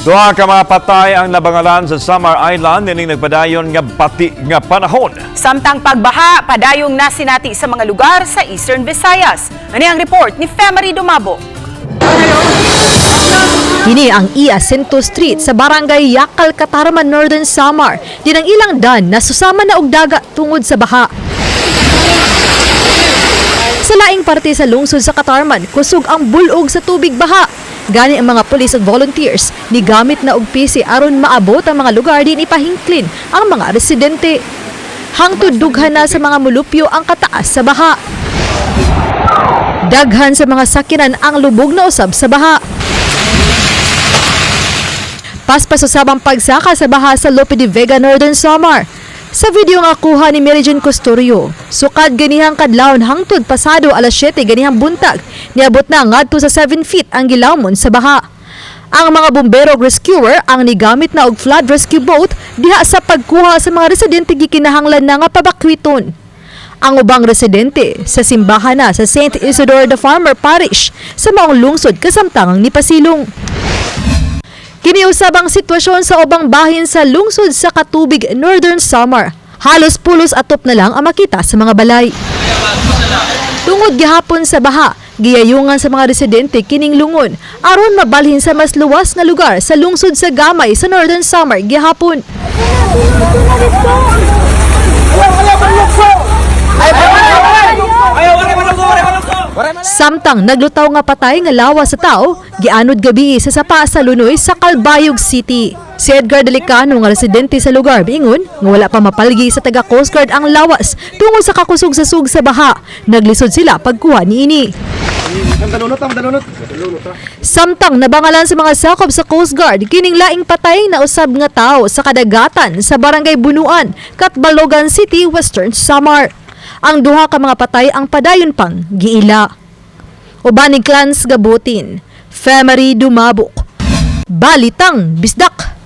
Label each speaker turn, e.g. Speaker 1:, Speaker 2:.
Speaker 1: Duha ka mga patay ang nabangalan sa Samar Island nining nagpadayon nga bati nga panahon.
Speaker 2: Samtang pagbaha, padayong nasinati sa mga lugar sa Eastern Visayas. Ani ang report ni Femery Dumabo.
Speaker 3: Kini ang E. Asento Street sa Barangay Yakal, Catarman, Northern Samar. Din ang ilang dan nasusama na og dagat tungod sa baha. Sa laing parte sa lungsod sa Catarman, kusog ang bulog sa tubig baha. Gani ang mga pulis at volunteers ni gamit na og pisi aron maabot ang mga lugar din ipahingklin ang mga residente. Hangtod dughan na sa mga mulupyo ang kataas sa baha. Daghan sa mga sakyanan ang lubog na usab sa baha. Paspas usab ang pagsaka sa baha sa Lope de Vega, Northern Samar. Sa video nga kuha ni Mary Jane Custorio, sukad ganihang kadlawon hangtod pasado alas 7 ganihang buntag, niabot na ngadto sa 7 feet ang gilawmon sa baha. Ang mga bumbero ug rescuer ang nigamit na og flood rescue boat diha sa pagkuha sa mga residente gikinahanglan na nga pabakwiton. Ang ubang residente sa simbahan na sa St. Isidore the Farmer Parish sa maong lungsod kasamtangang nipasilong. Kiniusab ang sitwasyon sa ubang bahin sa lungsod sa Katubig, Northern Samar. Halos pulos atop na lang ang makita sa mga balay. Tungod gihapon sa baha, giyayungan sa mga residente kining lungon aron mabalhin sa mas luwas nga lugar sa lungsod sa Gamay sa Northern Samar gihapon. Samtang naglutaw nga patay nga lawas sa tao, gianod gabi sa sapa sa Lunoy sa Calbayog City. Si Edgar Delicano nga residente sa lugar miingon nga wala pa mapalgi sa taga Coast Guard ang lawas tungod sa kakusog sa sug sa baha. Naglisod sila pagkuha niini. Samtang nabangalan sa mga sakop sa Coast Guard kining laing patay na usab nga tao sa kadagatan sa Barangay Bunuan, Catbalogan City, Western Samar. Ang duha ka mga patay ang padayon pang giila. Uban ni Clans Gabutin, Femery Dumabok. Balitang Bisdak.